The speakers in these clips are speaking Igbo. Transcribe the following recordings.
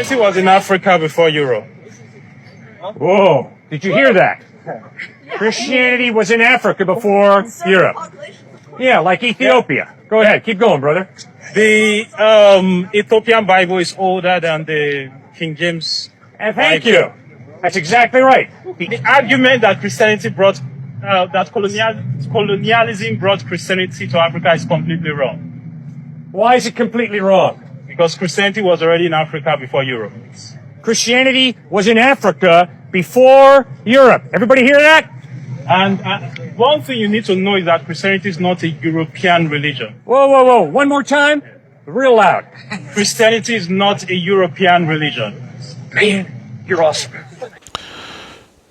Christianity was in Africa before Europe. Whoa, did you hear that? Christianity was in Africa before Europe. Yeah, like Ethiopia. Go ahead, keep going, brother. The Ethiopian Bible is older than the King James. And thank Bible. you. That's exactly right. The argument that Christianity brought, that colonialism brought Christianity to Africa is completely wrong. Why is it completely wrong? Because Christianity was already in Africa before Europe. Christianity was in Africa before Europe. Everybody hear that? And one thing you need to know is that Christianity is not a European religion. Whoa. One more time. Real loud. Christianity is not a European religion. Man, you're awesome.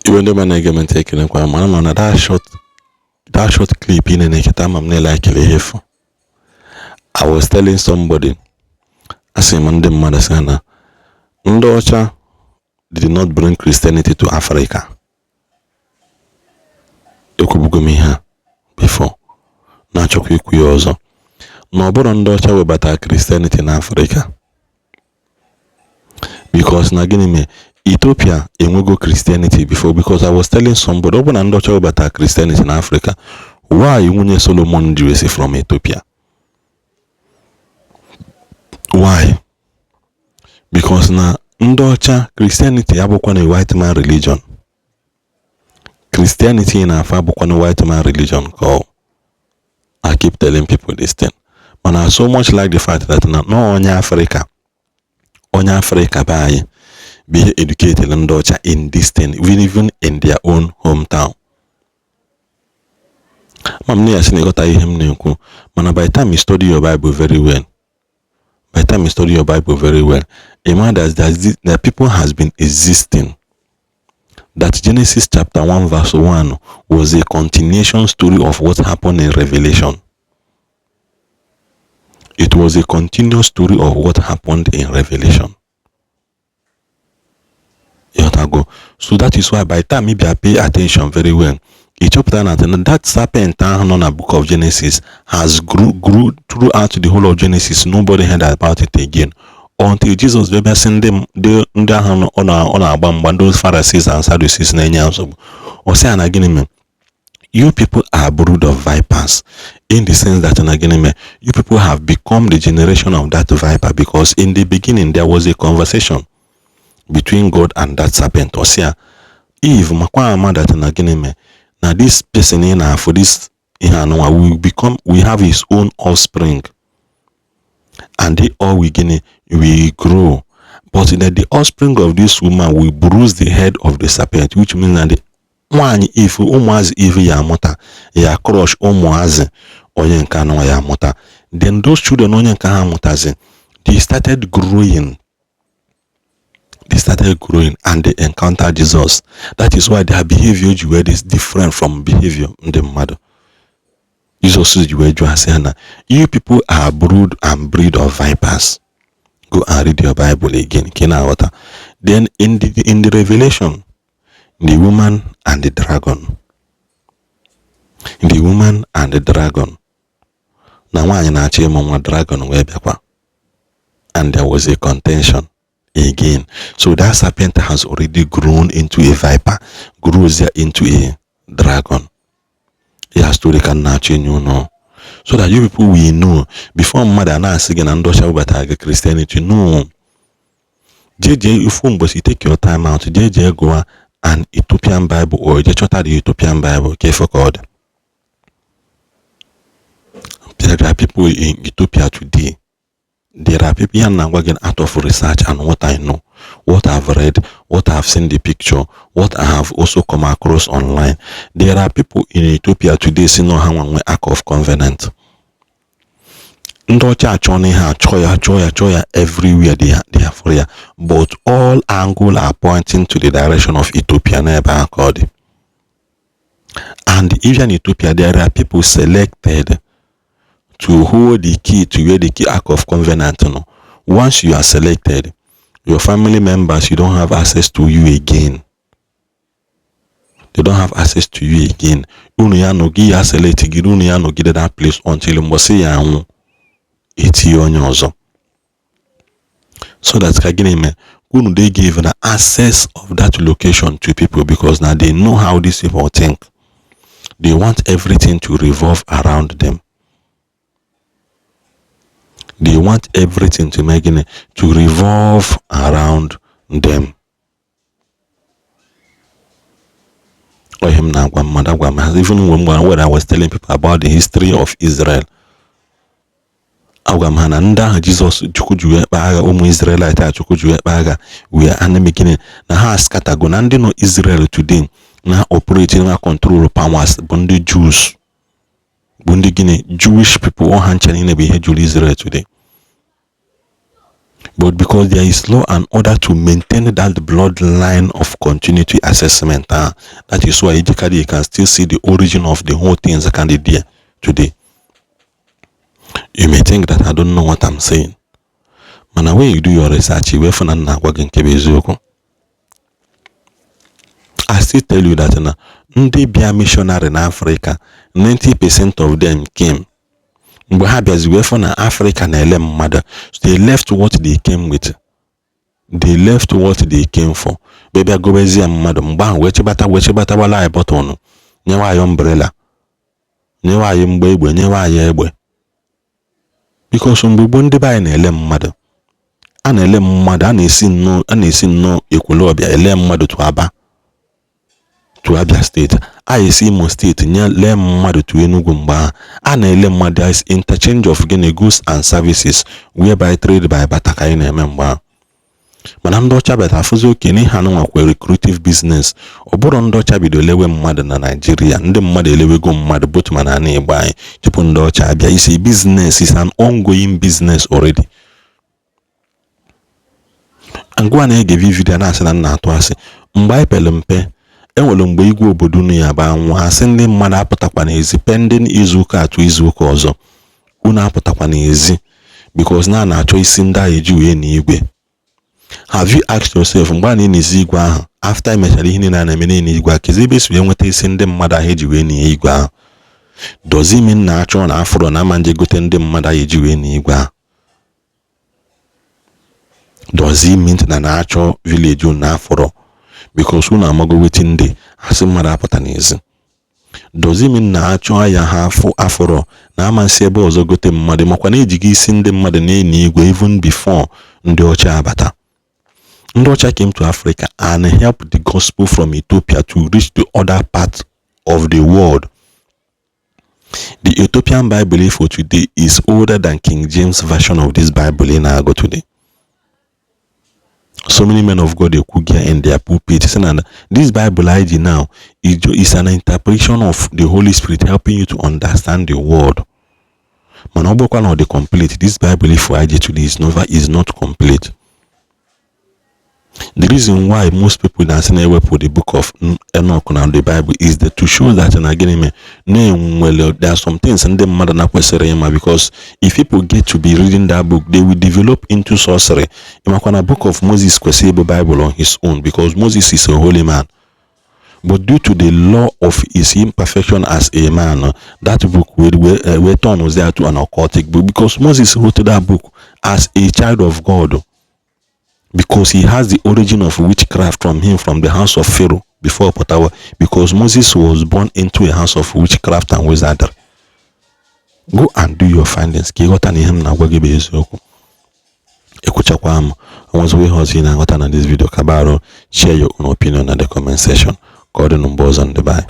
Iwe ndị ọma na-ege m ntị, ekelekwa. Mara ma na that short clip ị na-eketa ama m na ekele ihe fụ. I was telling somebody, asị m ndị mmadụ sị na ndị ọcha did not bring Christianity to Africa. Ekwubugo m ihe a before, na-achọkwa ikwu ya ọzọ, na ọ bụrụ ndị ọcha webatara Christianity na Africa, because na gịnị mee, Ethiopia enwego Christianity before. Because I was telling somebody, ọ bụ na ndị ọcha webatara Christianity na Africa, why nwunye Solomon ji wee si from Ethiopia? Why? Because na ndị ọcha, Christianity abụkwa na white man religion. Christianity na-afa abụkwa na white man religion ka ọ. I keep telling people this thing, mana I so much like the fact that na onye Africa, onye Africa be anyị bụ ihe educated ndị ọcha in this thing, even in their own hometown. Ma m na ya sị na ịghọta ihe m na-ekwu, mana by the time you study your Bible very well, by the time you study your Bible very well, a man that people has been existing, that Genesis chapter 1 verse 1 was a continuation story of what happened in Revelation. It was a continuous story of what happened in Revelation. Ịghọtago? So that is why by the time you bịa pay attention very well, ị chọpụta na that serpent ahụ nọ na Book of Genesis has grew throughout the whole of Genesis. Nobody heard about it again until Jesus bịa sị ndị ahụ ọ na-agba mgba, ndị Pharisees and Sadducees na-enye ya nsogbu. Ọ sị ya na gịnị mere, "You people are brood of vipers," in the sense that na gịnị mere, you people have become the generation of that viper, because in the beginning there was a conversation between God and that serpent. Ọ sị ya, "Eve, makwa ama that na gịnị mere, na this person ị na-afụ, this ihe anụnwa will become, we have his own offspring, and they all will gịnị, will grow, but that the offspring of this woman will bruise the head of the serpent," which means na the nwaanyị Eve, ụmụazị Eve ya amụta ya crush ụmụazị onye nke anụnwa ya amụta. Then those children onye nke ha amụtazi, they started growing and they encountered Jesus. That is why their behavior ji wee is different from behavior ndị mmadụ. Jesus ji wee jụọ sị ha na "You people are brood and breed of vipers." Go and read your Bible again ka ị na-aghọta. Then in the Revelation, the woman and the dragon, the woman and the dragon, na nwaanyị na-achọ ịmụ nwa, dragon wee bịakwa, and there was a contention again. So that serpent has already grown into a viper, grows into a dragon. Ya story ka m na-achọ inye unu, so that you people will know before mmadụ a na-asị gị na ndị ọcha webatara gị Christianity. No, jee jee ifu mgbesi, take your time out, jee jee gụọ an Ethiopian Bible or jee chọta the Ethiopian Bible ka ife ka ọ dị. There are people in Ethiopia today. There are people here na-agwa gị out of research and what I know, what I've read, what I've seen, the picture, what I have also come across online. There are people in Ethiopia today si na ha nwe Ark of Covenant. Ndị ọcha achọ na ihe achọ ya, achọ ya, achọ ya everywhere. They are for ya, but all angle are pointing to the direction of Ethiopia, n'ebe ahụ ka ọ dị. And even in Ethiopia, there are people selected to hold the key to where the key Ark of Covenant nọ. Once you are selected, your family members, you don't have access to you again. They don't have access to you again. Unu ya nọgide ya select gị, unu ya nọgide that place until mgbọsị ya anwụ, etinye onye ọzọ, so that ka gịnị mee, Unu dey give na access of that location to people because na they know how these people think. They want everything to revolve around them. They want everything to make gịnị? To revolve around them. Ọ ihe m na-agwa mmadụ, agwa m ha, even when I was telling people about the history of Israel, agwa m ha na ndị ahụ Jizọs Chukwu ji wee kpaa agha, ụmụ Israelite a Chukwu ji wee kpaa agha wee anemi gịnị na ha scattergo, na ndị nọ Israel today na operate na control powers bụ ndị Jews, bụ ndị gịnị? Jewish people. Ọha ncha niile bụ ihe juru Israel today. But because there is law and order to maintain that bloodline of continuity assessment, that is why ijikari you can still see the origin of the whole things can be there today. You may think that I don't know what I'm saying, mana when you do your research, i wee fụ na m na-agwa gị nke bụ eziokwu. I still tell you that na ndị bịa missionary na Africa, 90% of them came, mgbe ha bịazi wee fụ na Africa na-ele mmadụ, so they left what they came with, they left what they came for, wee bịa gobezie mmadụ. Mgbe ahụ wee chịbata gbala anyị button, nyewe anyị umbrella, nyewe anyị mgbe egbe, nyewe anyị egbe, because mgbe gboo, ndị be anyị na-ele mmadụ, a na-ele mmadụ, a na-esi nnọọ Ekwulọbịa ele mmadụ to Aba, to Abia State, a esi Imo State nye lee mmadụ to Enugu. Mgbe ahụ a na-ele mmadụ as interchange of gịnị? Goods and services, whereby trade by barter ka anyị na-eme mgbe ahụ. Mana ndị ọcha bịara afụzi oke n'ihe anụ nwakwa recruitive business. Ọ bụrụ ndị ọcha bido lewe mmadụ na Naịjirịa, ndị mmadụ elewego mmadụ both ma na ana Igbo anyị tupu ndị ọcha abịa. Is a business, is an ongoing business already. Ngwa, na-ege video na-asị na nna atụ asị. Mgbe anyị pere mpe, enwere mgbe igwe obodo unu ya bụ anwụ, asị ndị mmadụ apụtakwa n'ezi pending izuụka atụ izuụka ọzọ, unu apụtakwa n'ezi because na a na-achọ isi ndị ahụ eji wee na igwe. Have you asked yourself, mgbe a na-enezi igwe ahụ, after emechara ihe niile a na-eme n'ene igwe ahụ, kezi ebe esi wee nweta isi ndị mmadụ ahụ eji wee nie igwe ahụ? Does it mean na achọ na afọrọ na ama nje gote ndị mmadụ ahụ eji wee nie igwe ahụ? Does it mean na na-achọ village unu na afọrọ because unu amago wetin dey asị mmadụ apụta n'ezi? Does it mean na achọ ya ha afụ afọrọ na amasị ebe ọzọ gote mmadụ, makwa na ejighị isi ndị mmadụ na-eni igwe even before ndị ọcha abata? Ndị ọcha came to Africa and helped the gospel from Ethiopia to reach the other part of the world. The Ethiopian Bible for today is older than King James Version of this Bible in our today. So many men of God ekwugia in their pulpit saying that this Bible ID now is an interpretation of the Holy Spirit helping you to understand the word. Mana ọ bụrụkwa na ọ dị complete, this Bible if ID today is not complete. The reason why most people na-asị na-ewepụ the Book of Enoch na the Bible is that to show that na gịnị mee na-enwere, there are some things ndị mmadụ na kwesịrị ịma, because if people get to be reading that book, they will develop into sorcery. Ịmakwa na Book of Moses kwesịrị ịbụ Bible on his own because Moses is a holy man, but due to the law of his imperfection as a man, that book will turn there to an occultic book, because Moses wrote that book as a child of God, because he has the origin of witchcraft from him, from the house of Pharaoh before Potawa, because Moses was born into a house of witchcraft and wizardry. Go and do your findings ka ịghọta na ihe m na-agwa gị bụ eziokwu. Ekwuchakwa m onwezikwa ihe ọzọ ị na-aghọta na this video, kaba arụ share your own opinion na the comment section. Ka ọ dị na mgbe ọzọ, ndị be anyị.